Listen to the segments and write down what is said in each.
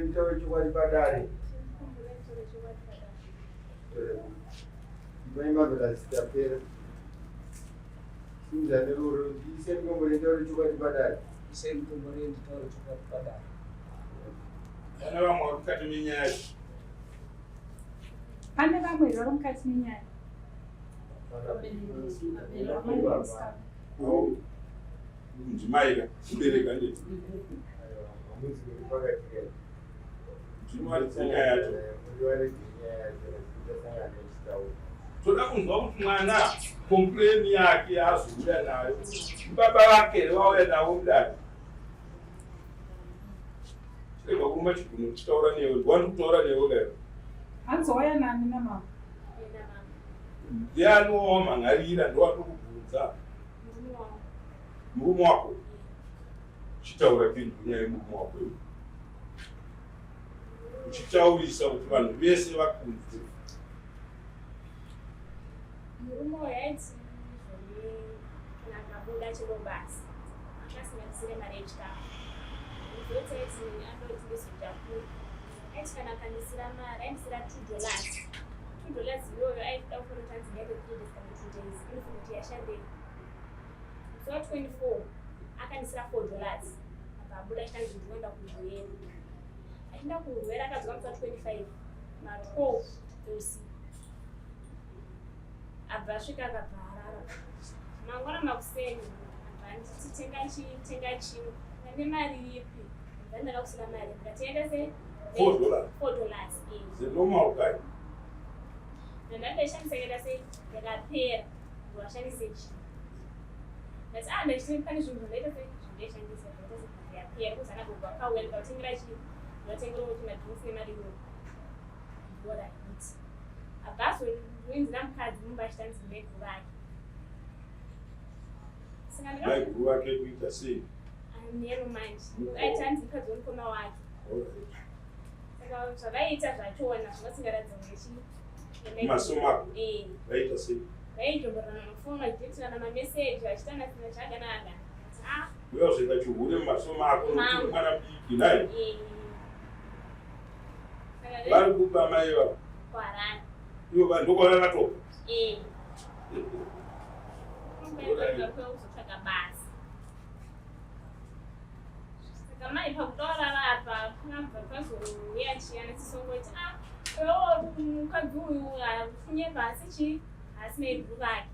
nditaure chokwadi padare. Mai Marvelous tapera. Simudza neruro ise mukombore nditaure chokwadi padare. Ise mukombore nditaure chokwadi padare. Pane vamwe vari mukati menyaya. Pane vamwe here vari mukati menyaya? Mudzimai ka kubereka ndeti. Ndinowaridza nyaya yacho. Toda kunzwa kuti mwana complain yake yaazouya nayo. Baba vake here vauya navo mudare. Chirega kuruma chigunwe tichitaura newe. Ndwani kutaura newe kayo. Hanzi wauya nani namama? Ndiani wawamhan'arira ndowatokubvunza. Murume wako. Chitaura tinzwe nyaya yemurume wako iwe. Uchitaurisa kuti vanhu vese vakunzwe. Murume uyu aiti zvoni kana akabuda chero basa anga asingatisire mari yechikafu. Ndozoti aiti anoti ndizotakura. Aiti kana akandisira mari aindisira $2. $2 iyoyo aida kufanira kuti anzi ngaite 3 days kana 2 days. Inofunga kuti yashandei. Musi wa 24 akandisira $4. Abva abuda achitanzi ndinoenda kurwere. Achienda kurwere akadzoka musi wa 25 ma 12 eusiku. Abva asvika akabva arara. Mangwana makuseni abva anditi tenga chii tenga chimwe. Ndane mari ipi? Ndanga ndakakusina mari. Ndikati yaita sei? $4. $4. Eh. The normal guy. Ndandaishandisa yakaita sei? Yakapera. Ndowashandise chii? Ndati ah ndachiti pane zvinhu zvandaita sei? Zvandaishandisa zvakaita sei? Yapera. Kuzana gogo akauya ndikatengera chii? Ndikatengera kuti madrinks nemari iyoyo. Alright. Abva azonzira mukadzi mumba achitanzi maiguru vake. Saka ndika Maiguru vake kuita sei? Nero manje. Aitanzi mukadzi wemukoma wake. Alright. Saka zvavaiita zvachona zvinosingaratidza kunge chii? Masomo ako. Eh. Vaita sei? Vaitomborana mafoni vachiitirana mameseji vachitana sina zvakanaka. Ah, Uya uzoita chihure mumasomo ako nokuti Mangu. uri mwana mudiki nhai. eh. Saka Vari kuba mai vavo. kuharana. Ivo vanhu ndokwavakatoka. Eh. Kuzotsvaga basa. Saka mai pakutaura apa panabva pazouya chiyana chisongoti ah iwewo mukadzi uyu afunyepa asi chii asi maiguru vake.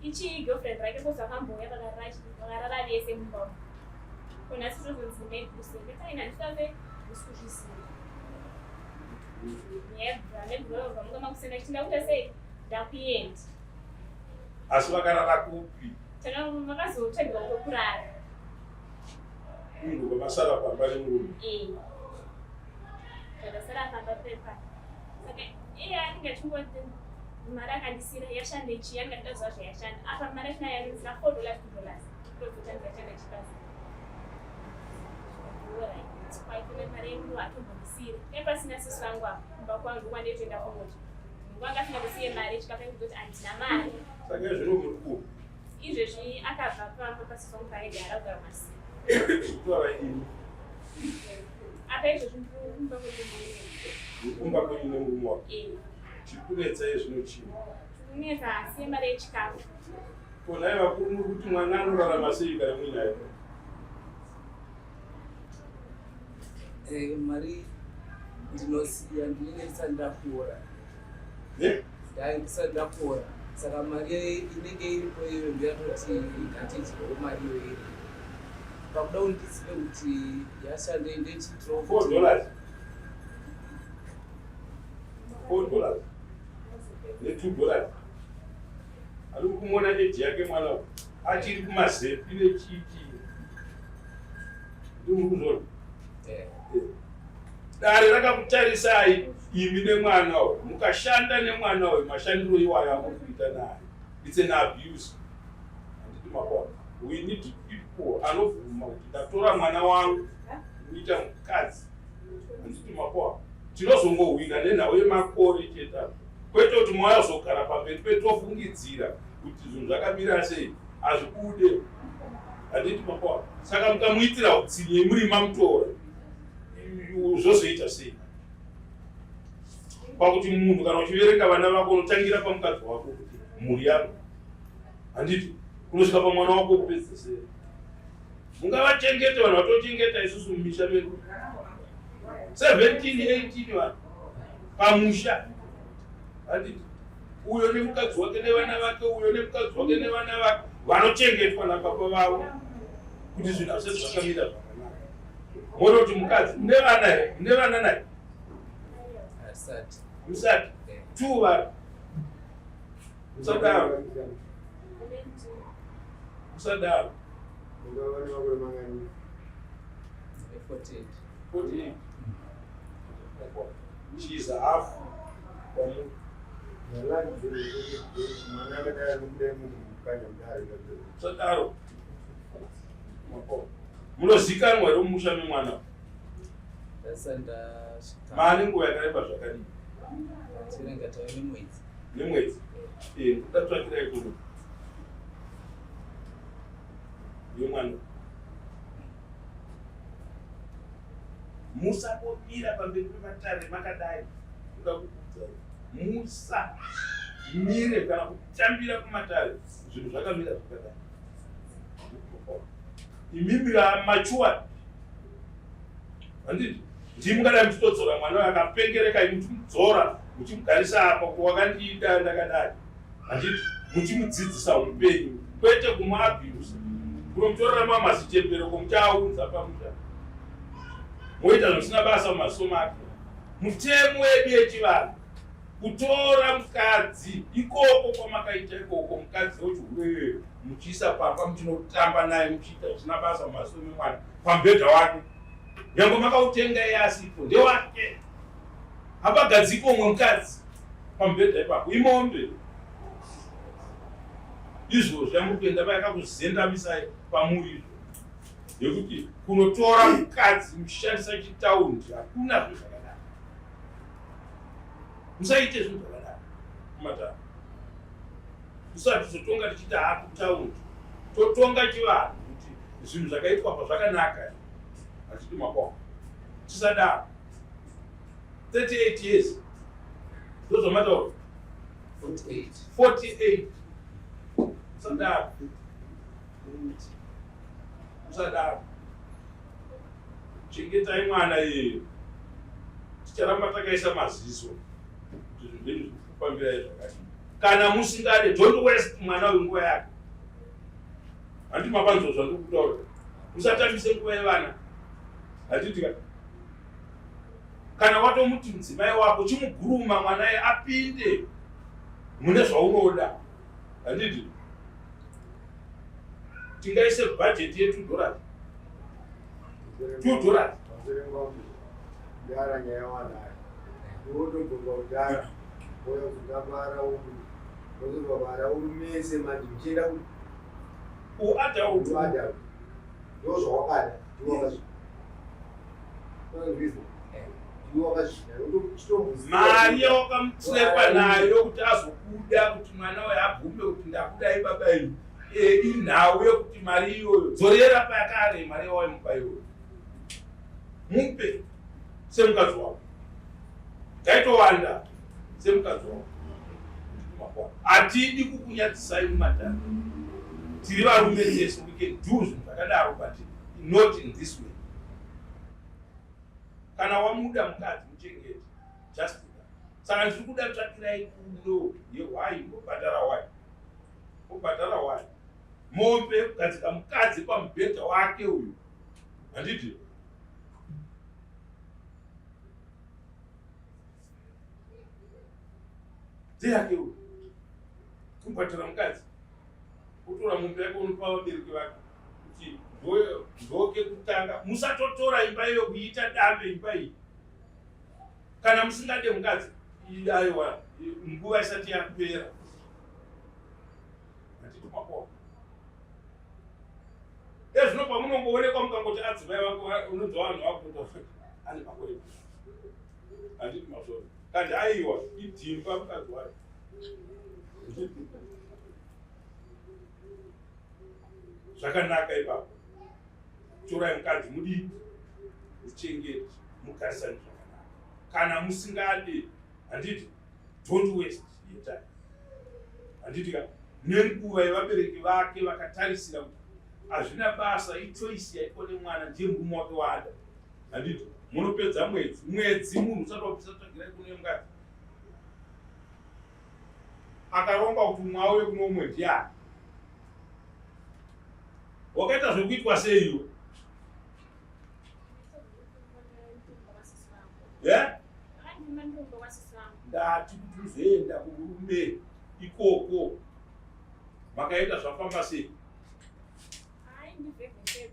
Ichi girlfriend rake kozi vakambouya vakarara vakarara vese mumba umu. Ko nhasi tozonzi maiguru sei? Ndati aina handisave handisi kuzviziva. Nyaya maiguru vabva muka makuseni achiti ndakuita sei? Ndakuenda. Asi vakarara kupi? Tana vakazotsvagirwa kwekurara. Munhu kwamasara pamba nemurume. Eh. Takasara pamba pepa. Saka iye anenge achingoti mari akandisira yashanda ichi anenge achida kuziva zvayashanda. Apa mari achina yandisira $4 $2. Ndozotanga yashanda chibasa. Alright. Kwaikune mari yemunhu atombondisira. Dai pasina sisi vangu apa kumba kwangu ndokwandaitoenda kunodya. Munhu wanga asina kusiye mari yechikafu aingozoti handina mari. Saka zvino muri kupi? Izvezvi akabva pamba pasisi vangu paaigara kugara masi. Kutaura ini. Apa izvezvi ndiri kumba kwedu. Uri kumba kwenyu nemurume wako. Eh. Chiri kunetsa iye zvino chii? Kunetsa asiye mari yechikafu. Ko nhai vakuru muri kuti mwana anorarama sei kana muinaye? Eh, mari ndinosiya ndinenge ndisati ndapora. Ne? Ndai ndisati ndapora. Saka mari inenge iripo iyoyo ndiyatoti ngatidyewo mari iyoyo iripo. Pakuda kuti ndizive kuti yashandei ndechiitirawo $4. $4. Ne $2. Ari kumuona age yake mwana uyu. Achiri kumazepi nechichi. Ndiri kuzviona. Eh. Dare rakakutarisai imi nemwana uyu. Mukashanda nemwana uyu mashandiro iwayo amuri kuita naye. It's an abuse. Handiti makona. We need people anobvuma kuti ndatora mwana wangu kuita mukadzi. Handiti makona. Tinozongohwina nenhau yemakore chete. Kwete kuti mwayazogara pamberi petofungidzira kuti zvinhu zvakamira sei. Hazvibude. Handiti makona. Saka mukamuitira utsinye muri mamutora. Zvozoita Pakuti munhu kana uchiverenga vana vako unotangira pamukadzi wako kuti mhuri yako, handiti? Unosvika pamwana wako wekupedzesera. Mungavachengete vanhu vatochengeta isusu mumisha medu 17 18 vanhu pamusha, handiti? Uyo nemukadzi wake nevana vake, uyo nemukadzi wake nevana vake vanochengetwa nababa vavo kuti zvinhu hazvisati zvakamira zvakanaka. Mototi mukadzi mune vana here? Mune vana naye? Asati. Musati two vanhu. Musadaro, musadaro. Ndine 48. 48. She is half kwamuri. Musadaro. Munozikanwa here mumusha memwana? Ndasati ndasvika. Maane nguva yakareba zvakadii? Tirenga tave nemwedzi. Nemwedzi. Eh, ndatsvakirai kuno yemwana. Musangomira pamberi pematare makadai. Kuda kukuudzai, musamire kana kutambira kumatare zvinhu zvakamira zvakadai. Imimi machuwa, handiti? Ndimi mungadai muchitodzora mwana uyo akapengereka, imi muchimudzora, muchimugarisa apa kuti wakandida ndakadai, handiti? Muchimudzidzisa upenyu, kwete kumuabhusa, kunomutorera mamazichembero komuchaaunza pamusha, moita zvisina basa mumaziso make. Mutemo wedu yechivanhu, kutora mukadzi ikoko kwamakaita ikoko, mukadzi wechihure muchiisa pamba, muchinotamba naye, muchiita zvisina basa mumaziso memwana pamubhedha wake, nyange makautenga iye asipo, ndewake. Hapagadzikwo umwe mukadzi pamubhedha ipapo, imombe. Izvozvo yamuri kuenda vayakakuzendamisai pamuri izvo yekuti kunotora mukadzi muchishandisa chitaundi, hakuna zvinhu zvakadaro. Musaite zvinhu zvakadaro kumatare. Usati totonga tichiti haku taundi, totonga chivanhu kuti zvinhu zvakaitwa pa zvakanaka, hachiti makoko? Tisadaro. 38 years, ndozvamataura? 48. 48. Musadaro, musadaro. Chengetai mwana iyeyo. Ticharamba takaisa maziso kuti zvinhu zvenyu zviri kufambirai zvakadii. Kana musingade, don't waste mwana uyu nguva yake, handiti? Mapanzwa zvandiri kutaura? Musatambise nguva yevana, handiti? Kana watomuti mudzimai wako, chimuguruma mwana iye apinde mune zvaunoda, handiti? Tingaise bhajeti ye2 dollars, 2 dollars. Kudhara nyaya wanayo, iwotobvunzwa kudhara, oya kuzotambara uri, wozobva vara uri mese manje muchienda Uadult. Kuadult. Ndo zvawakada, ndiwe wakazvida, ndiwe wakazvida. Mari yawakamutrepa nayo kuti azokuda, kuti mwana uyo abvume kuti ndakudai baba imi, inhau yekuti mari iyoyo dzorera payakare. Mari yawaimupa iyoyo mupe semukadzi wako, ngaitowanda semukadzi wako. Hatidi kukunyadzisai mumatare. Tiri varume tese, we can do zvinhu zvakadaro, but not in this way. Kana wamuda mukadzi, muchengete, just that. Saka ndiri kuda tsvakirai kuno yehwai, mbobhadhara hwai, mbobhadhara hwai, mombe yekugadzika mukadzi pamubhedha wake uyu, handiti? Ndeyake uyu. Kubhadhara mukadzi, kutora mombe yake unopa vabereki vake kuti ndoke kutanga. Musatotora imba iyo kuiita dambe imba iyi. Kana musingade mukadzi, aiwa, nguva isati yapera, hatiti makoko ezvino pamunongoonekwa mukangoti adzimai vangu, unonzwa vanhu vakuto ane makore, handiti mazvona? Kandi aiwa, idhimba mukadzi wayo. Zvakanaka ipapo, torai mukadzi, mudii, muchengete, mugarisane zvakanaka. Kana musingade Handiti? Don't waste your time. Handiti ka? Nenguva yevabereki vake vakatarisira kuti hazvina basa, ichoice yaitwa nemwana, ndiye murume wake waada. Handiti? Munopedza mwedzi, mwedzi munhu usati wabvisa tsvagirai kuno yemukadzi. Akaronga kuti umwe auye kuno umwe ndiani? Wakaita zvekuitwa sei iwe? Yeah? Ndati kuti uzoenda kumurume ikoko makaita zvafamba sei?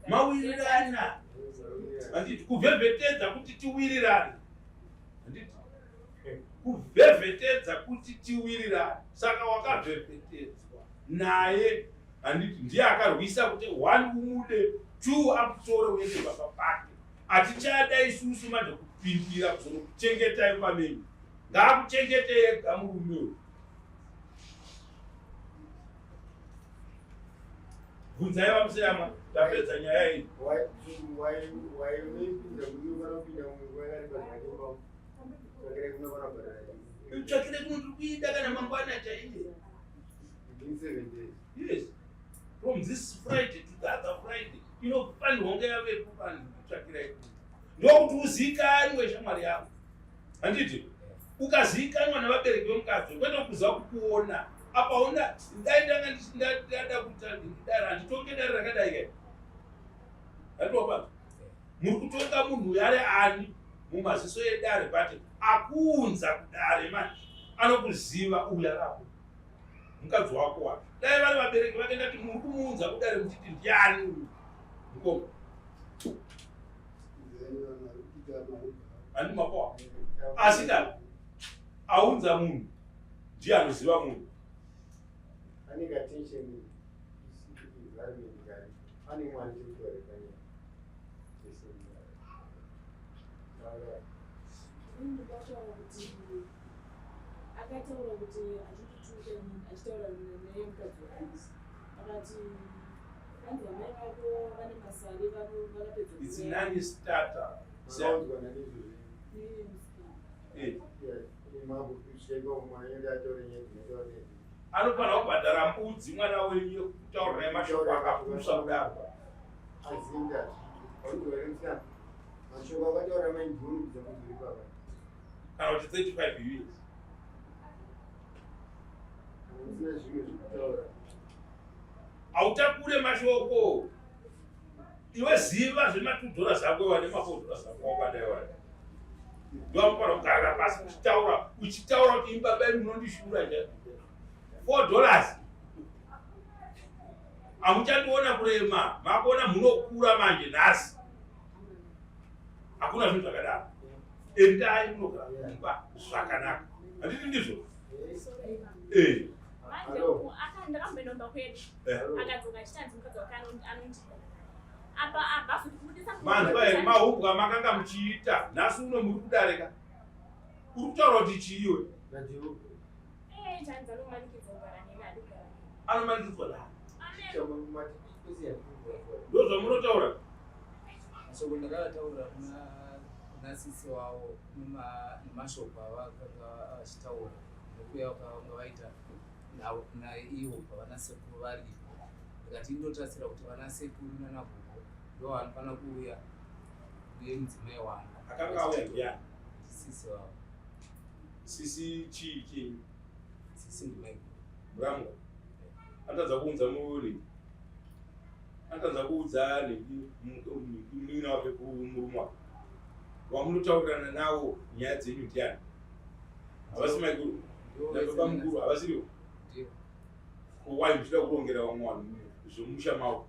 Mawirirana. Handiti kuvhevhetedza kuti tiwirirane. Handiti kuvhevhetedza kuti tiwirirane. Saka wakavhevhetedzwa naye handiti ndiye akarwisa kuti one umude two akutore uende baba pake. Hatichada isusu manje kupindira kuzonokuchengetai pamenyu. Ngaakuchengete ega murume uyu. Bvunzai vaMuseyamwa, ndapedza nyaya iyi. Tsvakire kuno tiri kuida kana mangwana chaiye. Yes. From this Friday to the other Friday inofanirwa kunge yavepo vanhu kutsvakirai kuno. Ndokuti uzikanwe shamwari yangu. Handiti? Ukazikanwa nevabereki vemukadzi kwete kuziva kukuona. Apa una dai ndanga ndada kuti dare handitonge dare rakadai kai. Handiwa Muri kutonga munhu uyu ari ani mumaziso edare but akuunza kudare manje anokuziva uya rako. Mukadzi wako wacho. Dai vari vabereki vake ndati muri kumuunza kudare muchiti ndiani uyu. Mukoma. Handi mapoa. Asi ka aunza munhu ndiye anoziva munhu. Ane ka tension environment kari. Ane mwana chekutaura panyaya. Akataura kuti achindituka achitaura nemukadzi wake akati hanzi amai vako vane masare vakapedza. It's non-starter. Anofanira kubhadhara mbudzi mwana wenyu yekutaurira mashoko akapusa kudaro. Kana kuti 35 years. Hautakure mashoko. Iwe ziva zvematudhora zvako iwa nemafodhora zvako wakadai wani. Ndoamufana kugarira pasi uchitaura uchitaura kuti imi baba imi munondishura chaizvo. $4. Hamuchandiona kurema, makuona munokura manje nhasi. Hakuna zvinhu zvakadaro. Endai munogara kumba zvakanaka. Handiti ndizvo? Eh. Manje ndakamboenda kwedu. Akadzoka achitanzi mukadzi wake anondida. Apa abva futi kubudisa. Manzwa here mahumbwa makanga muchiita nhasi uno muri kudarika. Uri kutaura kuti chii iwe? Eh, chanzi anomanikidzwa kugara neni adi kugara neni. Anomanikidzwa nani? Ndozvamunotaura? Mashoko ndakataura kuna sisi wavo nemashoko avakanga vachitaura nekuya vakanga vaita naivo pavana sekuru varipo. Ndikati indotarisira kuti vana sekuru nanagogo ndo vanofanira kuuya nemudzimai wangu. Akanga auya ndiani? Sisi wavo. Sisi chii chii? Sisi ndimai. Muramu. Atadza kuunza muri. Atadza kuudza munin'ina wake kumurume wake. Wamunotaurirana nawo nyaya dzenyu ndiani? Havasi maiguru. Nababa mukuru havasirivo. Ko why muchida kurongera vamwe vanhu zvemusha mavo?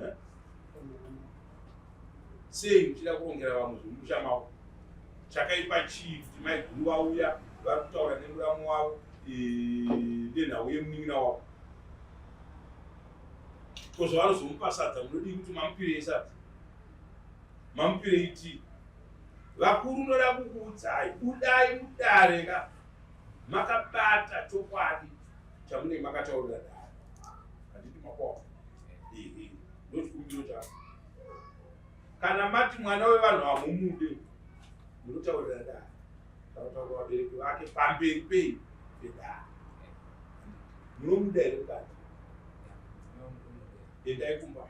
Eh? Sei muchida kurongera vamwe zvemusha mavo? Chakaipa chii kuti maiguru vauya vari kutaura nemuramu wavo nenhau yemunin'ina wavo? Ko zvavanozomupa sadza munodii kuti mamupirei sadza? Mamupirei tii? Vakuru ndoda kukuudzai, budai mudare ka makabata chokwadi chamunenge makataurira dare. Handiti makoa? Ehe, ndochikumbiro chako. Kana mati mwana wevanhu hamumude, Munotaurira dare kana kutaurira vabereki vake pamberi pei pedare. Munomuda here mukadzi? Endai kumba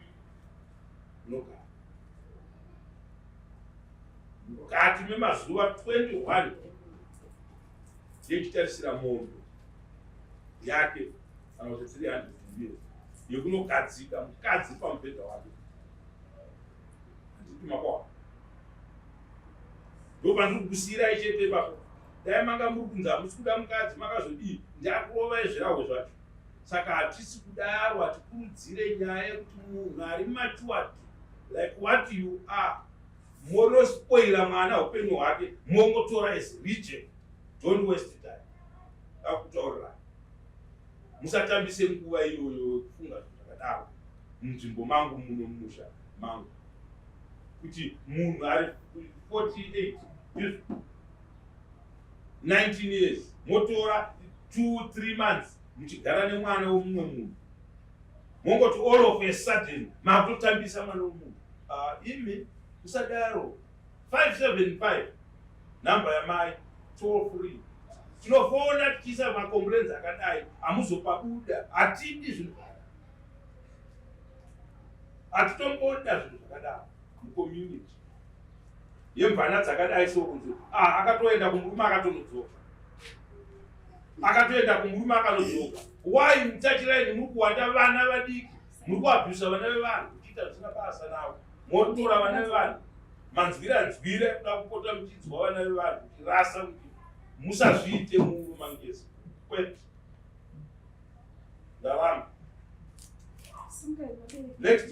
munogara mukati memazuva 21 yechitarisira mombe yake kana kuti 300 years yekunogadzika mukadzi pamubhedha wake. Handiti makwa ndopandiri kukusiyirai chete ipapo. Dai manga muri kunzi hamusi kuda mukadzi, makazodii, ndakurovai zvirahwe zvacho. Saka hatisi kudaro, hatikurudzire nyaya yekuti munhu ari matured like what you are monospoila mwana upenyu hwake, mongotora as reject. Don't waste time. Akutaurirai, musatambise nguva iyoyo yekufunga zvinhu zvakadaro munzvimbo mangu muno, mumusha mangu, kuti munhu ari 48, 19 years, motora 2 3 months muchigara nemwana womumwe munhu, mongoti all of a sudden makutotambisa mwana womunhu. Imi musadaro. 575 namba yamai, toll free. Tinofona tichiisa macomplaints akadai, hamuzopabuda. Hatidi zvinhu zvakadai, hatitomboda zvinhu zvakadaro mucommunity yemvana dzakadai. So kunzi, ah, akatoenda kumurume akatonodzoka, akatoenda kumurume akanodzoka. Why mutachirai? Muri kuwanda vana vadiki, muri kuabhusa vana vevanhu muchiita zvisina basa navo. Motora vana vevanhu manzwira nzwira kuda kupota muchinzwa vana vevanhu muchirasa. Kuti musazviite mumangezi, kwete. Ndaramba. Next.